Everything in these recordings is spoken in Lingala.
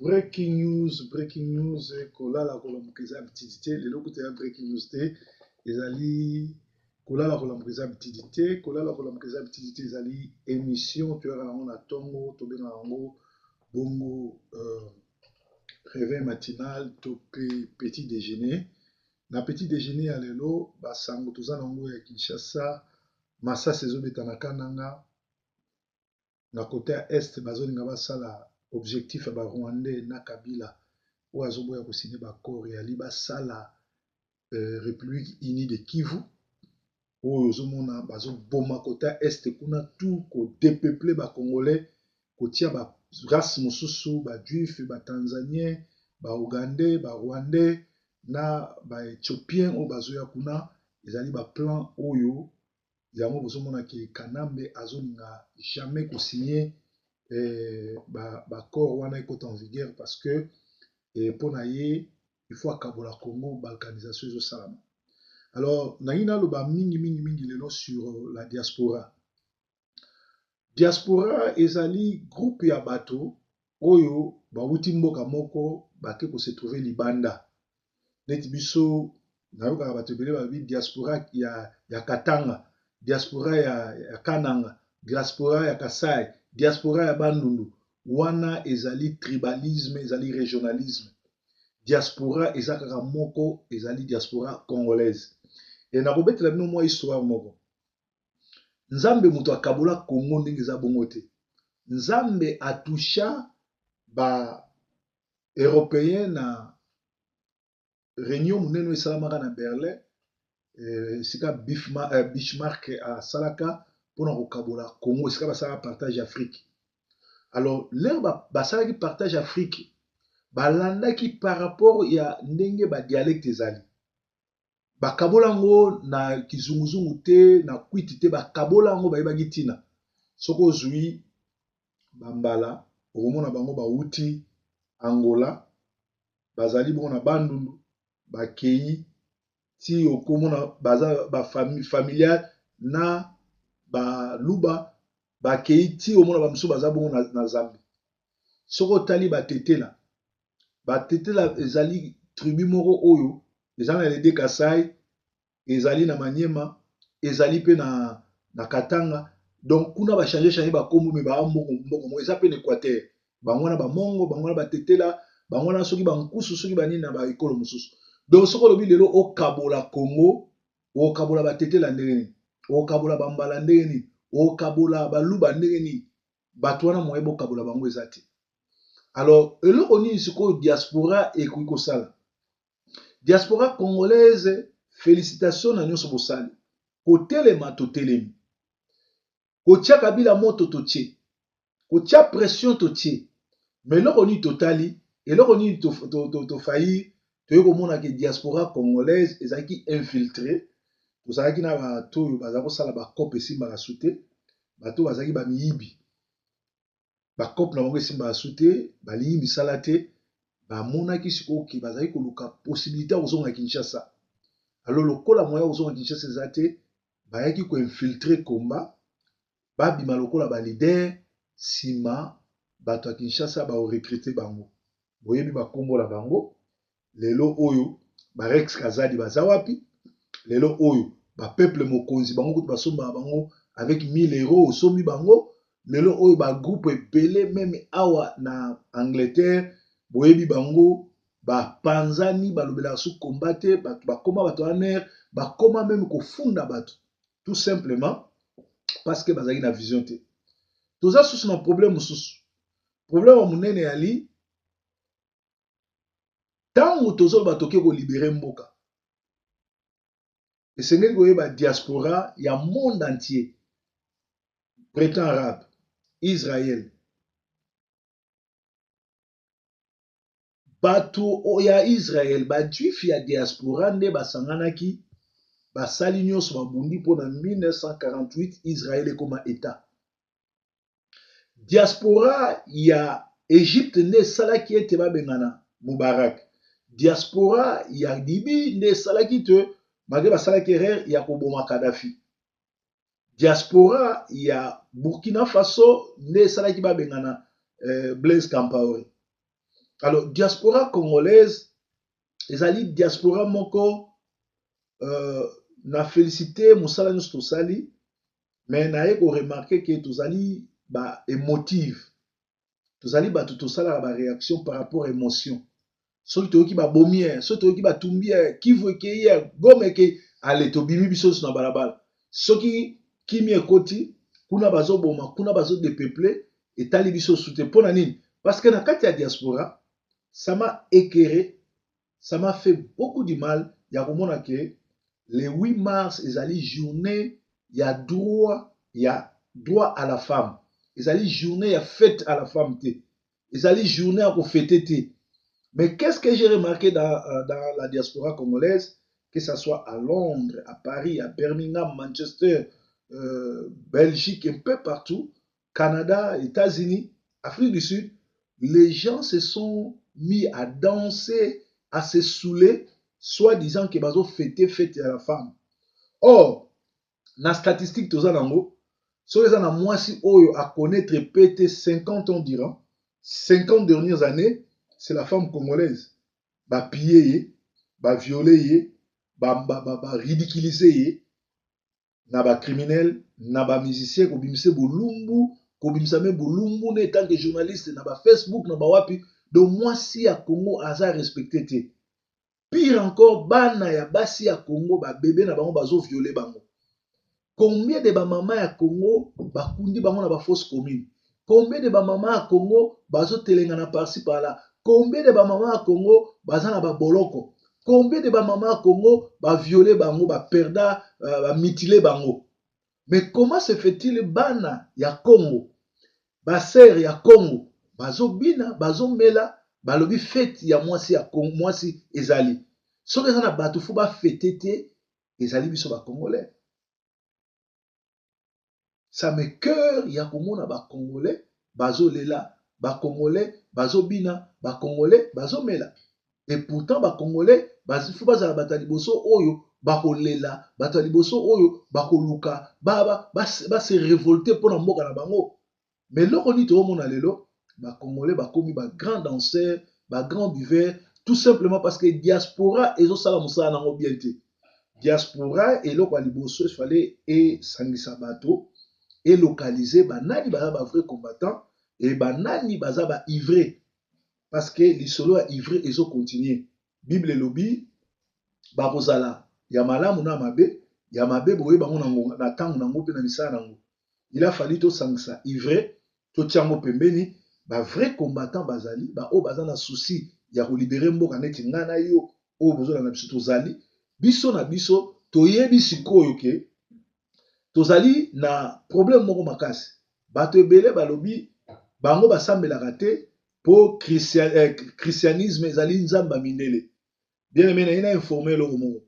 Breaking news, breaking news, kolala kolamuka eza habitude te. Lelo kutu ya breaking news te, ezali kolala kolamuka eza habitude te. Kolala kolamuka eza habitude te ezali émission toyaka yango na ntongo, tobengaka yango bongo réveil matinal to pe petit déjeuner. Na petit déjeuner ya lelo, basango toza nango ya Kinshasa, masasi ezobeta na Kananga. Na kote ya est bazolinga basala objectif ya ba Rwandais na Kabila oyo azoboya kosigner ba accord yali basala République unie de Kivu oyo ozomona bazoboma kota est kuna tout kodepeupler ba Congolais, kotia ba race mosusu, ba juif, ba tanzanien, ba ougandais, ba rwandais na ba éthiopien oyo bazoya kuna. Ezali ba plan oyo yango bozomona ke Kanambe azolinga jamais kosigner ba accord wana ekota en vigueur parce que mpona ye il faut akabola Congo, balkanisation ezosalama. Alors nangi naloba mingi mingi mingi lelo sur la diaspora. Diaspora ezali groupe ya bato oyo bawuti mboka moko bake kose trouver libanda. Neti biso nayokaka bato ebele balobi diaspora ya Katanga, diaspora ya Kananga, diaspora ya Kasai, diaspora ya Bandundu. Wana ezali tribalisme, ezali régionalisme. Diaspora eza kaka moko, ezali diaspora congolaise. E nakobetela bino mwa histoire moko. Nzambe moto akabola Congo ndenge eza bongo te. Nzambe atusha ba européen na réunion monene esalamaka na Berlin, esika Bismarck asalaka mpona kokabola Congo, esika basalaka partage Afrique. Alors l'heure basalaki partage Afrique, balandaki par rapport ya ndenge ba dialecte ezali. Bakabola yango na kizunguzungu te, na kwiti te, bakabola yango bayebaki ntina. Soki ozwi bambala, okomona bango bawuti Angola, bazali bongo na Bandundu, bakei ti okomona baza ba familial na baluba, bakei ti omona bamosusu baza bongo na Zambie. Soki otali batetela, batetela ezali tribu moko oyo eza na les deux Kasai, ezali na Maniema, ezali pe na Katanga. Donc kuna ba changer changer ba kombo, mais ba mboko mboko moko eza pe na Équateur. Bango wana ba mongo, bango wana ba tetela, bango wana soki ba nkusu, soki ba nini na ba ekolo mosusu. Donc soki olobi lelo okabola Congo, okabola ba tetela ndenge nini, okabola ba mbala ndenge nini, okabola ba luba ndenge nini, bato wana moye bokabola bango eza te. Alors eloko nini sikoyo diaspora ekoki kosala? Diaspora congolaise, félicitations na nyonso bosali. Kotelema totelemi, kotia Kabila moto totie, kotia pression totie. Mais eloko nini totali, eloko nini tofaillir? Toye komona ke diaspora congolaise ezalaki infiltré. Tozalaki na bato oyo baza kosala bacope esimbaka su te, bato oyo bazalaki bamiyibi, bacope na bango esimbaka su te, balingi misala te. Bamonaki sikoyo ke bazalaki koluka possibilité ya kozonga Kinshasa. Alors lokola moyen ya kozonga Kinshasa eza te, bayaki koinfiltrer combat, babima lokola ba leader. Nsima bato ya Kinshasa baorecruter bango. Boyebi bakombo na bango lelo oyo, ba Rex Kazadi baza wapi lelo oyo? Ba peuple mokonzi bango kutu basombaka bango avec 1000 euros, osombi bango. Lelo oyo ba groupe ebele même awa na Angleterre boyebi bango, bapanzani, balobelaka su combat te. Bato bakoma bato ya ner, bakoma même kofunda bato, tout simplement parce que bazalaki na vision te. Toza susu na problème mosusu, problème ya monene yali ntango tozoloba toke kolibérer mboka, esengeli koyeba diaspora ya monde entier, printemps arabe, Israël, bato ya Israel, bajuif ya diaspora nde basanganaki, basali nyonso, babundi mpona 1948 Israel ekoma état. Diaspora ya Egypte nde esalaki ete babengana Mubarak. Diaspora ya Libye nde esalaki te, malgré basalaki erreur ya koboma Kadhafi. Diaspora ya Burkina Faso nde esalaki babengana Blaise Compaoré. Alors diaspora congolaise ezali diaspora moko na felicite mosala nyonso tosali, mais naye koremarquer ke tozali ba émotive, tozali bato tosalaka ba réaction par rapport émotion. Soki toyoki babomi ye, soki toyoki batumbi ye, Kivu ekei ye, Goma ekei, ale tobimi biso nyonso na balabala. Soki kimi ekoti kuna, bazoboma kuna, bazodépeupler, etali biso su te. Mpo na nini? Parce que na kati ya diaspora, ça m'a écœuré, ça m'a fait beaucoup du mal ya komona ke le 8 mars ezali journée ya droit, ya droit à la femme. Ezali journée ya fête à la femme te, ezali journée ya kofêter te. Mais qu'est-ce que j'ai remarqué dans la diaspora congolaise, que ça soit à Londres, à Paris, à Birmingham, Manchester, Belgique, un peu partout, Canada, États-Unis, Afrique du Sud, les gens se sont mis à danser, à se saouler, soi-disant que bazo fêter fête à la femme. Or, na statistique toza nango, soki eza na mwasi oyo akonaître peut 50 ans durant, 50 dernières années, c'est la femme congolaise. Bapiller ye, bavioler ye, baridiculiser ye na bacriminel, na bamusicien, kobimisa bolumbu, kobimisa me bolumbu ne tant que journaliste na bafacebook, na bawapi. Donc mwasi ya Congo aza respecté te. Pire encore, bana ya basi ya Congo, babebe na bango, bazovioler bango. Combien de bamama ya Congo bakundi bango na bafosse commune? Combien de bamama ya Congo bazotelengana par-ci par-là? Combien de bamama ya Congo baza na baboloko? Combien de bamama ya Congo bavioler bango, baperda, bamutiler bango? Mais comment se fait-il bana ya Congo, basœur ya Congo, bazobina, bazomela, balobi fête ya mwasi ya Congo? Mwasi ezali, soki eza na bato faut bafêter te, ezali biso bacongolais. Ça m'écœure ya komona bacongolais bazolela, bacongolais bazobina, bacongolais bazomela. Et pourtant bacongolais faut bazala bato ya liboso oyo bakolela, bato ya liboso oyo bakoluka base révolter mpona mboka na bango. Mais eloko nini toomona lelo? Bacongolais bakomi bagrand danseur, bagrand buveur, tout simplement parce que diaspora ezosala mosala nango bien te. Diaspora, eloko ya liboso efale esangisa bato, elocaliser banani baza bavrai combattant e banani baza baivraie, parce que lisolo ya ivraie ezocontinuer. Bible elobi bakozala ya malamu na mabe. Ya mabe boyeba yango na ntango nango mpe na misala nango. Il a fallu tosangisa ivraie, totia yango pembeni. Bavrai combattant bazali baoyo baza na souci ya kolibérer mboka, neti ngai na yo oyo bozolanda biso. Tozali biso na biso, toyebi sikoyo ke tozali na problème moko makasi. Bato ebele balobi bango basambelaka te mpo christianisme ezali nzambe ya mindele. Bien aimé, naye na informe eloko moko.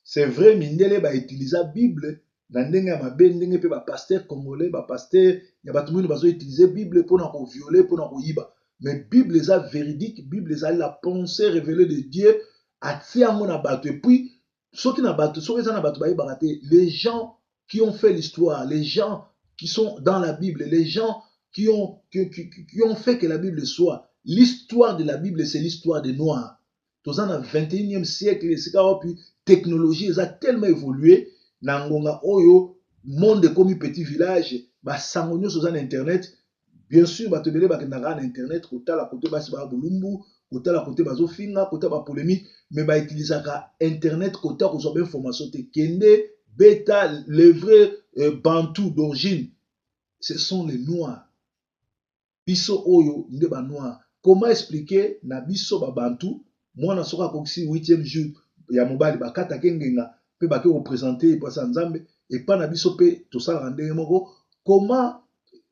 C'est vrai, mindele bautiliza Bible na ndenge ya mabe, ndenge mpe bapasteur congolais, bapasteur ya bato mwindu bazoutiliser Bible mpona kovioler, mpona koyiba. Mais Bible eza véridique, Bible ezali la pensée révélée de Dieu. Atia yango na bato. Et puis soki na bato, soki eza na bato bayebaka te, les gens qui ont fait l'histoire, les gens qui sont dans la Bible, les gens qui ont fait que la Bible soit l'histoire de la Bible, c'est l'histoire des Noirs. Toza na 21e siècle, esika wapi technologie eza tellement évolué. Na ngonga oyo, monde ekomi petit village, basango nyonso oza na internet. Bien sûr, bato ebele bakendaka na internet kotala kote basi baya bolumbu, kotala kote bazofinga, kota bapolémique, mais bautilisaka internet kota kozwa bainformation te. Kende beta le vrai bantu d'origine, ce sont les Noirs. Biso oyo nde banoir. Comment expliquer na biso babantu, mwana soki akokisi 8e jour ya mobali, bakataki ngenga mpe bake koprésenter epasa ya Nzambe? Epa na biso mpe tosalaka ndenge moko. Comment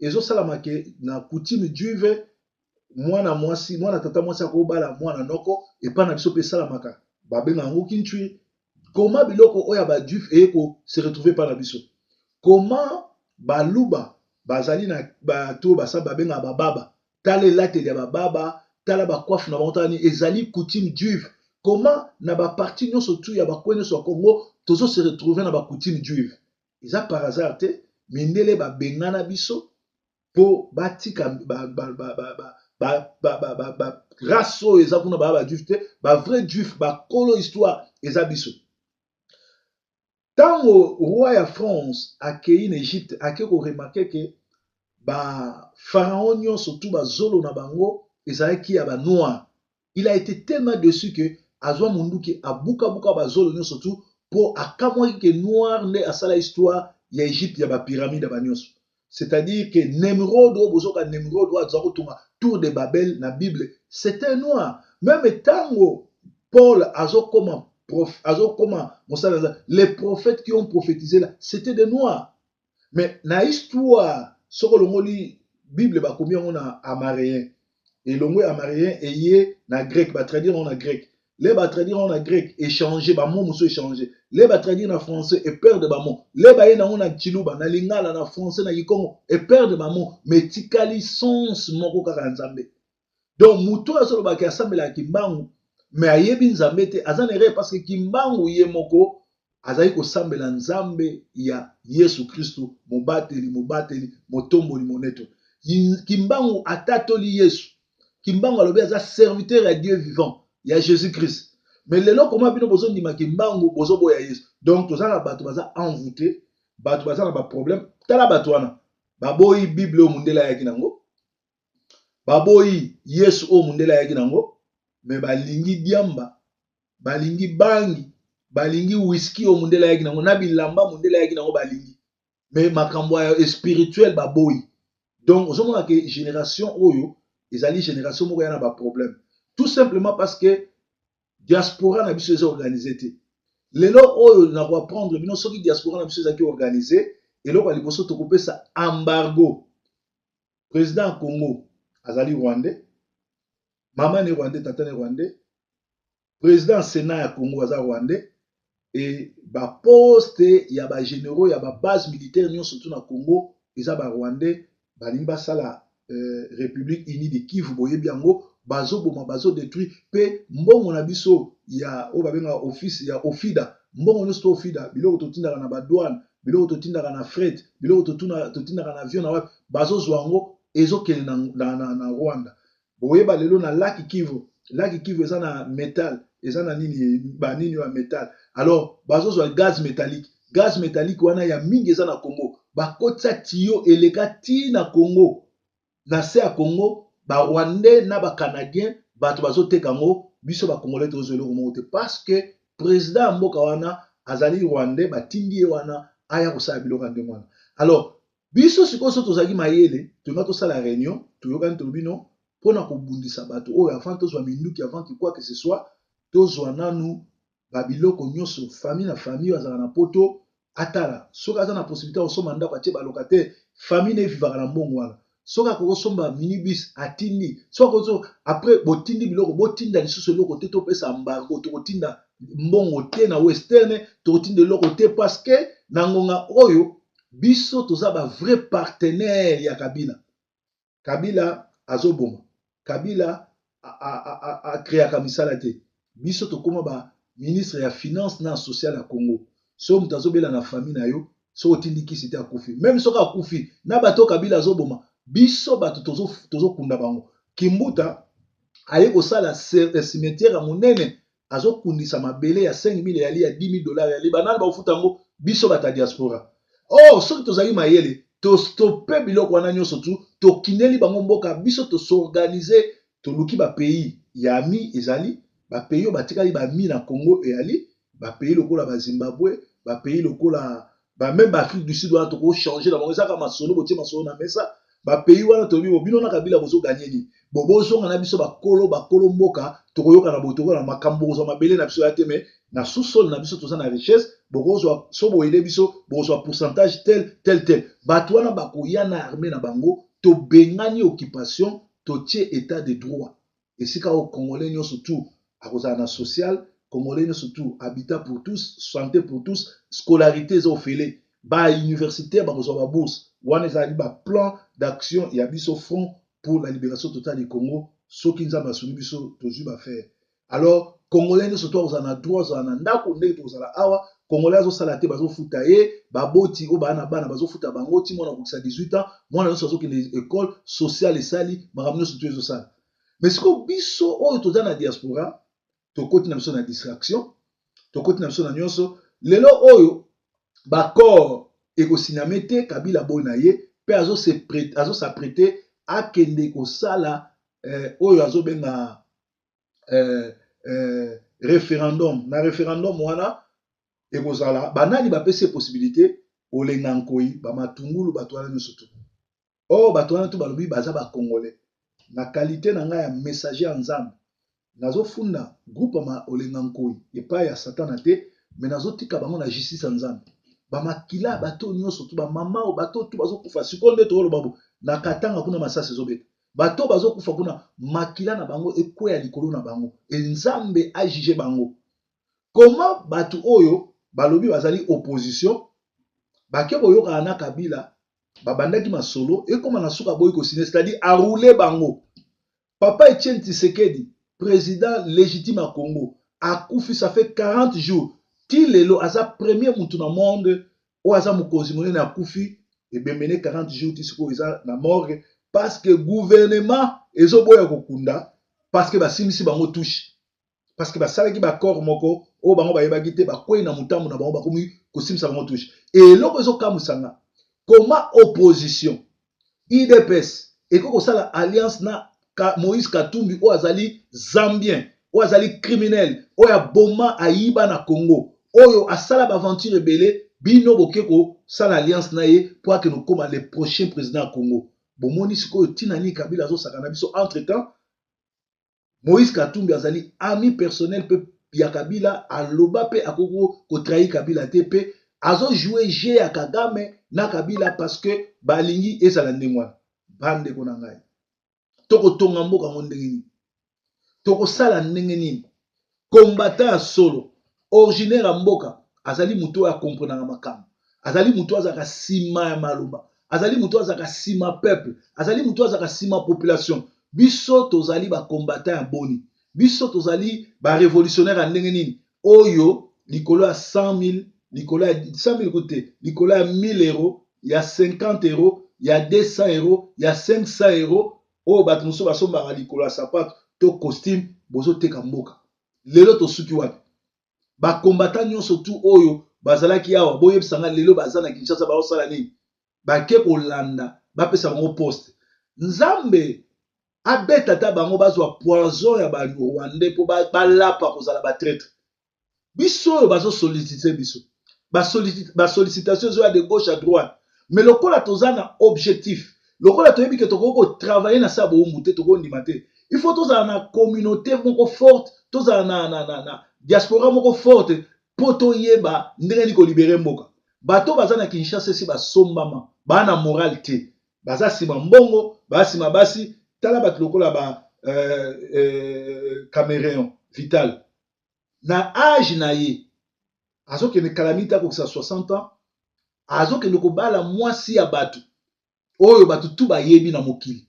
ezosalama ke na coutume juive, mwana mwasi, mwana tata mwasi akobala mwana noko? Epa na biso mpe esalamaka, babengaka yango kintui. Comment biloko oyo ya bajuif eye ko se retrouver epa na biso? Comment Baluba bazali na bato basa babengaka bababa? Tala elateli ya bababa, tala bacoiffe na bango, tala nini ezali coutume juive. Comment na baparti nyonso tu ya bakwe nyonso ya Congo tozo se retrouver na bacoutume juive? Eza par hasard te. Mindele babengana biso mpo batika Ba, ba, ba, ba, ba race oyo eza kuna baa ba juif te, ba vrai juif, bakolo histoire eza biso. Ntango roi ya France akei na Egypte, ake koremarquer ke ba pharaon nyonso tu bazolo na bango ezalaki ya ba noir. Il a été tellement déçu que azwa munduki, abukabuka bazolo nyonso tu, mpo akamwaki ke noir nde asala histoire ya Egypte, ya bapyramide ya banyonso. C'est-à-dire que Nemrod oyo bozoka, Nemrod oyo aza kotonga tour de Babel na Bible, c'est un noir. Même ntango Paul azokoma prof, azokoma mosala, les prophètes qui ont prophétisé là, c'était des noirs. Mais na histoire, soki olongoli Bible, bakomi yango na amaréen, elongo amaréen eye na grec, batraduire yango na grec. Le batraduire yango na grec, échange bamo mosusu, échange le batraduire na français, eperdre bamo. Le baye nango na chiluba, na lingala, na français, na kikongo, eperdre bamo, mais etikali sens moko kaka ya Nzambe. Donc moto oyo azolobaki asambelaka Kimbangu mais ayebi Nzambe te, aza na erreur, parce que Kimbangu ye moko azali kosambela Nzambe ya Yesu Kristu, mobateli, mobateli, motomboli, moneto. Kimbangu atatoli Yesu. Kimbangu alobi aza serviteur ya Dieu vivant, ya Jésus Christ. Mais lelo koma bino bozondima Kimbangu, bozoboya Yesu. Donc toza na bato baza envoûté, bato baza na baproblème. Tala bato wana baboyi Bible oyo mundele ayaki nango, baboyi Yesu oyo mundele ayaki nango, mais balingi diamba, balingi bangi, balingi whisky oyo mundele ayaki nango, na bilamba mundele ayaki nango balingi, mais makambo ya spirituel baboyi. Donc ozomona ke génération oyo ezali génération moko ya na baproblème, tout simplement parce que diaspora na biso eza organisé te. Lelo oyo na koapprendre bino, soki diaspora na biso ezalaki organisé, eloko ya liboso, tokopesa embargo. Président ya Congo azali rwandais, mama ne rwandais, tata ne rwandais. Président sénat ya Congo aza rwandais. E baposte ya bagénéraux ya babase militaire nyonso tu na Congo eza barwandais. Balingi basala République unie de Kivu, boyebi yango. Bazoboma, bazodétruire mpe mbongo na biso ya oyo babengaka office ya OFIDA. Mbongo nyonso to OFIDA, biloko totindaka na badouane, biloko totindaka na fret, biloko totindaka na avion na wapi, bazozwa yango, ezokende na Rwanda. Boyeba lelo na lac Kivu, lac Kivu eza na métal, eza na nini, banini ya métal. Alors bazozwa gaz métallique. Gaz métallique wana ya mingi eza na Congo. Bakotisa tiyo eleka ti na Congo, na se ya Congo. Barwandais na bacanadien bato bazoteka yango. Biso bacongolais tozwa eloko moko te, parce que président ya mboka wana azali rwandais, batindi ye wana aya kosala biloko ya ndenge wana. Alors biso sikoyo, so tozalaki mayele, tolinga tosala réunion, toyokani, tolobi no mpona kobundisa bato oyo, avant tozwa minduki, avant que quoi que ce soit, tozwa nanu babiloko nyonso. Famille na famille oyo azalaka na Poto, atala soki aza na possibilité ya kosomba ndako, atie balocataire, famille na evivaka na mbongo wana. Soki akoki kosomba minibus, atindi. Soki akoki, après botindi biloko, botinda lisusu eloko te. Topesa embargo, tokotinda mbongo te na Western, tokotinda eloko te, parce que na ngonga oyo biso toza bavrai partenaire ya Kabila. Kabila azoboma, Kabila akreaka misala te. Biso tokóma baministre ya finance na sociale ya Congo. So moto azobela na famille na yo, soki otindi kisi te, akufi. Même soki akufi, na bato Kabila azoboma, biso bato tozokunda bango. Kimbuta aye kosala cimetière ya monene, azokundisa mabele ya 5000 eyali ya 10 000 dollars. Yali banani bakofuta yango? Biso bato ya diaspora. Or soki tozali mayele, tostope biloko wana nyonso tu, tokindeli bango mboka. Biso tos'organiser, toluki bapays ya ami. Ezali bapays oyo batikali bami na Congo, eyali bapays lokola baZimbabwe, bapays lokola bameme baAfrique du Sud wana. Tokochange na bango, ezaka masolo, botie masolo na mesa. Bapays wana tolobi bo bino na Kabila bozoganye nini? Bo bozonga na biso bakolo, bakolo mboka. Tokoyoka na boye, tokoyoka na makambo, bokozwa mabele na biso ya te, mais na sous-sol na biso toza na richesse. Bokozwa, so boyede biso, bokozwa pourcentage tel tel tel. Bato wana bakoya na armée na bango, tobengani occupation, totie état de droit, esika oyo congolais nyonso tu akozala na social, congolais nyonso tu habitat pour tous, santé pour tous, scolarité eza ofele, bauniversitaire bakozwa babourse. Wana ezali baplan d'action ya biso, Front pour la libération totale du Congo. Soki Nzambe asungi biso, tozwi bafaire, alors congolais nyonso to akozala na droit, azala na ndako ndenge tokozala awa. Congolais azosala te, bazofuta ye. Baboti oyo baa na bana bazofuta bango ti mwana akokisa 18 ans. Mwana nyonso azokende école sociale, esali makambo nyonso to ezosala. Mais sikoyo biso oyo toza na diaspora, tokoti na biso na distraction, tokoti na biso na nyonso. Lelo oyo baaccord ekosigname te. Kabila boyi na ye mpe azos'apprêter akende kosala oyo azobenga référendum. Na référendum wana ekozala banani bapesi ye possibilité? Olenga Nkoi, bamatungulu, bato wana nyonso tu oyo, bato wana tu balobi baza bacongolais. Na qualité na ngai ya messager ya Nzambe, nazofunda groupe ya Olenga Nkoi epai ya Satana te, mais nazotika bango na justice ya Nzambe. Bamakila bato nyonso tu, bamama oyo, bato tu bazokufa sikoyo nde toyoloba bo na Katanga kuna, masasi ezobeta, bato bazokufa kuna, makila na bango ekweya likolo na bango e Nzambe ajuge bango. Koma bato oyo balobi bazali opposition bake koyokana na Kabila, babandaki masolo, ekóma na suka boyi kosigner, c'est-à-dire arouler bango. Papa Etienne Tshisekedi, président légitime ya Congo, akufi, ça fait 40 jours. Ti lelo aza premier mutu na monde oyo aza mokonzi monene akufi, ebembene 40 jours, ti sikoyo eza na morgue, parce que gouvernement ezoboya kokunda, parce que basimbisi bango touche, parce que basalaki baaccord moko oyo bango bayebaki te. Bakwei na motambo na bango, bakomi kosimbisa bango touche. Eloko ezokamwisanga, koma opposition UDPS ekoki kosala alliance na Moïse Katumbi oyo azali Zambien, oyo azali criminel, oyo aboma, ayiba na Congo, oyo asala baaventure ebele. Bino boke kosala alliance na ye mpo akende kokóma le prochain président ya Congo. Bomoni sikoyo ntina nini Kabila azosaka na biso? Entre temps Moïse Katumbi azali ami personnel mpe ya Kabila. Aloba mpe akoki kotrahir Kabila te, mpe azojouer jeu ya Kagame na Kabila, parce que balingi ezala ndenge wana. Bandeko na ngai, tokotonga mboka yango ndenge nini? Tokosala ndenge nini? Combattant ya solo, originaire ya mboka, azali motu oyo akomprenaka makambo, azali motu oyo azalaka nsima ya maloba, azali motu oyo azalaka nsima peuple, azali motu oyo azalaka nsima population. Biso tozali bacombattant ya boni? Biso tozali barévolutionnaire ya ndenge nini oyo likolo ya 100 000, likolo ya 100 000 kute, likolo ya 1000 euro, ya 50 euro, ya 200 euro, ya 500 euro oyo bato mosusu basombaka likolo ya sapato to costume, bozoteka mboka? Lelo tosuki wapi? Bacombattant nyonso tu oyo bazalaki awa, boyebisanga, lelo baza na Kinshasa, baosala nini? Bake kolanda bapesa bango poste. Nzambe abeta ata bango, bazwa poison ya barwandais mpo balapa kozala batraître. Biso oyo bazosollicite biso, basollicitation ezoya de gauche à droite, mais lokola toza na objectif, lokola toyebi ke tokoki kotravailler na sa bowumbu te, tokondima te. Il faut tozala na communauté moko forte, tozala na diaspora moko forte mpo toyeba ndenge nini kolibérer mboka. Bato baza na Kinshasa esi basombama, baa na morale te, baza nsima mbongo, baa nsima basi. Tala bato lokola ba Kamerhe Vital, na age na ye, azokende kala mingi te, akokisa 60 ans, azokende kobala mwasi ya bato oyo bato tu bayebi na mokili.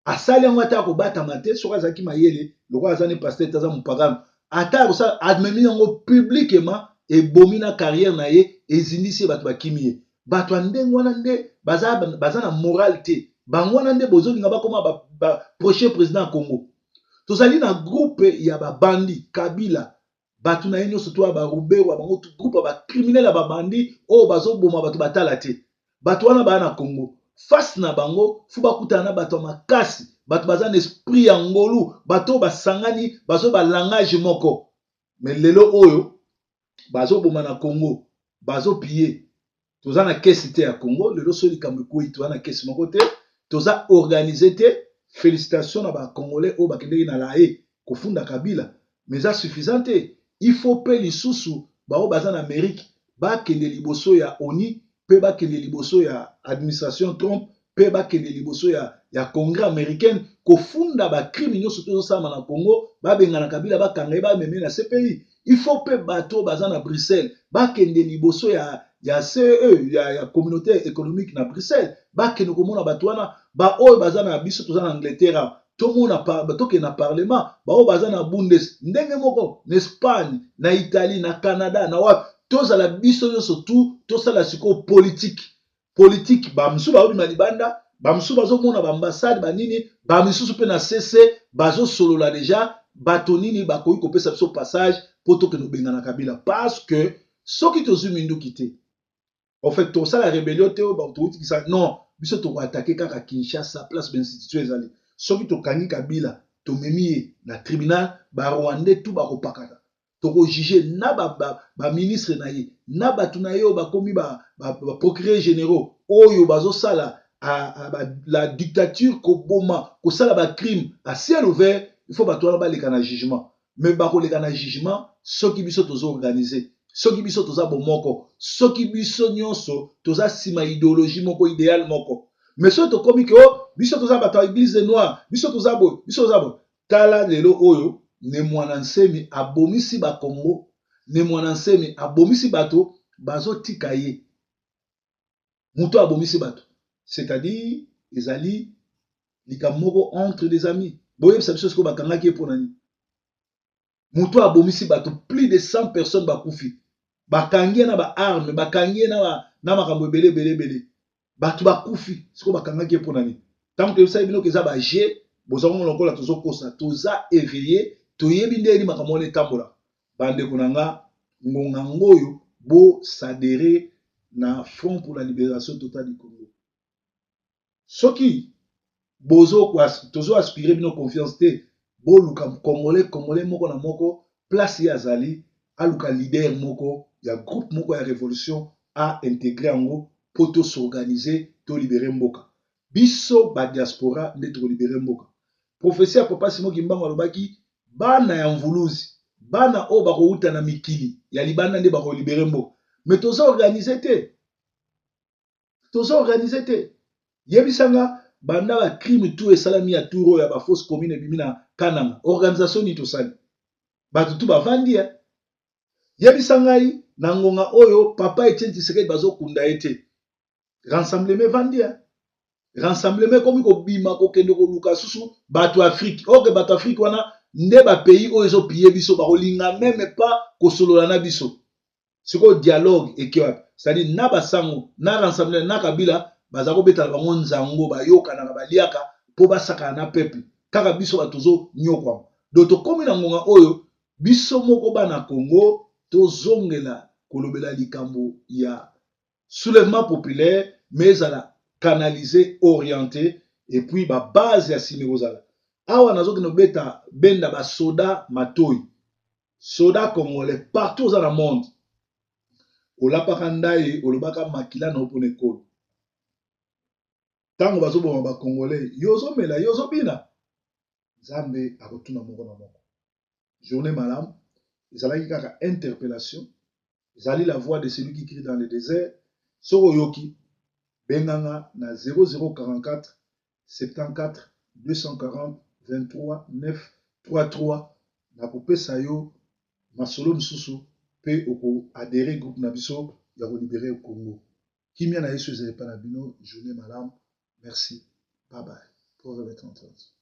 Asali yango ata akobatama te. Soki azalaki mayele, lokola aza ne pasteur te, aza mopagano, ata akosala, amemi yango publiquement, ebomi na carrière na ye, ezindisi ye, bato bakimi ye. Bato ya ndenge wana nde baza na morale te. Bango wana nde bozolinga bakoma ba prochain président ya Congo. Tozali na groupe ya babandi, Kabila, bato na ye nyonso to ya baRuberwa, bango groupe ya bacriminel, ya babandi oyo bazoboma bato batala te. Bato wana baya na Congo, face na bango fu bakutana na bato ya makasi, bato baza na esprit ya ngolu, bato oyo basangani, bazoba langage moko. Mais lelo oyo bazoboma na Congo, bazopiller, toza na caisse te ya Congo. Lelo so likambo ekwei, toza na caisse moko te, toza organisé te. Félicitation na bacongolais oyo bakendeki na La Haye kofunda Kabila, mais eza suffisant te. Il faut mpe lisusu baoyo baza na Amérique bakende liboso ya ONU, mpe bakende liboso ya administration Trump, mpe bakende liboso ya Congrès américaine kofunda bacrime nyonso tozosalama na Congo, babengana Kabila, bakanga ye, bameme na CPI. Il faut mpe bato oyo baza na Bruxelles bakende liboso ya CE, ya Communauté économique na Bruxelles, bakende komona bato wana. Baoyo baza na biso, toza na Angleterre, tomona, tokende na parlement. Baoyo baza na Bundes, ndenge moko na Espagne, na Italie, na Canada, na wapi. Tozala biso nyonso tu tosala sikoyo politique. Politique, ba misusu bazobima libanda, ba misusu bazomona ba ambassade ba nini, ba misusu pe na CC bazosolola deja bato nini bakoki kopesa biso passage po tokende kobengana Kabila parce que soki tozwi minduki te, en fait tosala rebellion te oyo towuti kisasa non, biso toko attaquer kaka Kinshasa place ba institution ezali. Soki tokangi Kabila tomemi ye na tribunal, ba rwandais tout bakopakata. Toko juger na ba, ba, ba ministre na ye na bato na ye oyo bakomi ba, ba, ba procureur généraux oyo bazosala a, a, ba, la dictature, koboma, kosala ba crime à ciel ouvert. Il faut bato wana baleka na jugement, mais bakoleka na jugement soki biso tozo organiser, soki biso toza bomoko, soki biso nyonso toza nsima idéologie moko, idéal moko. Mais soki tokomi ke oh, biso toza bato ya église noire, biso toza boye, biso toza boye, tala lelo oyo Ne Mwana Nsemi abomisi ba Congo, Ne Mwana Nsemi abomisi bato, bazotika ye moto abomisi bato, c'est-à-dire ezali likambo moko entre des amis. Boyebisa biso sikoyo bakangaki ye mpo na nini? Moto abomisi bato, plus de 100 personnes bakufi, bakangi ye na ba arme, bakangi ye na makambo ebele ebele ebele, bato bakufi, sikoyo bakangaki ye mpo na nini? Ntango toyebisaki bino ke eza ba jeu, boza komona lokola tozokosa. Toza éveillé, toyebi ndenge nini makambo wana etambola. Bandeko na nga, ngonga ngoyo bosadere na Front pour la libération totale du Congo. Soki bozo tozo aspirer bino confiance te, boluka congolais, congolais moko na moko place ye azali, aluka leader moko ya groupe moko ya révolution, a intégrer yango po to s'organiser, to libérer mboka. Biso ba diaspora nde tokolibere mboka. Prophetie ya papa Simon Kimbangu alobaki bana ya mvuluzi, bana oyo bakowuta na mikili ya libanda nde bakolibere mboka. Mais toza organiser te, toza organiser te. Yebisa nga, banda ba crime tout esalami ya tour oyo ya ba fausse commune ebimi na Kananga, organisation nini tosali? Bato tu bavandi eh. Yebisa ngai, na ngonga oyo papa Etienne Tshisekedi bazokunda ye te, rassemblement evandi eh. Rassemblement ekomi kobima kokende koluka susu bato Afrique. Oke bato Afrique wana nde ba pays oyo ezopille biso, bakolinga meme pas kosolola na biso. Sikoyo dialogue eke wapi? C'est-à-dire na basango na rassemblement na Kabila baza kobetala bango nzango, bayokanaka, baliaka mpo basakana na peuple, kaka biso bato tozonyokwama. Donc tokomi na ngonga oyo biso moko bana Congo tozongela kolobela likambo ya soulèvement populaire, mais ezala canalisé, orienté, et puis ba base ya nsima ekozala awa. Nazokende kobeta benda basoda matoi, soda congolais partout oza na monde, olapaka ndai, olobaka makila na yo mpona ekolo. Ntango bazoboma bacongolais, yo ozomela, yo ozobina. Nzambe akotuna moko na moko. Journée malamu. Ezalaki kaka interpellation, ezali la voix de celui qui crie dans le désert. Soki oyoki, benganga na 0044 74 240 23 9 33, nakopesa yo masolo mosusu mpe okoadere groupe na biso ya kolibere Congo. Kimia na Yesu ezali epai na bino. Journée malamu, merci, bye bye. Proverbe 30.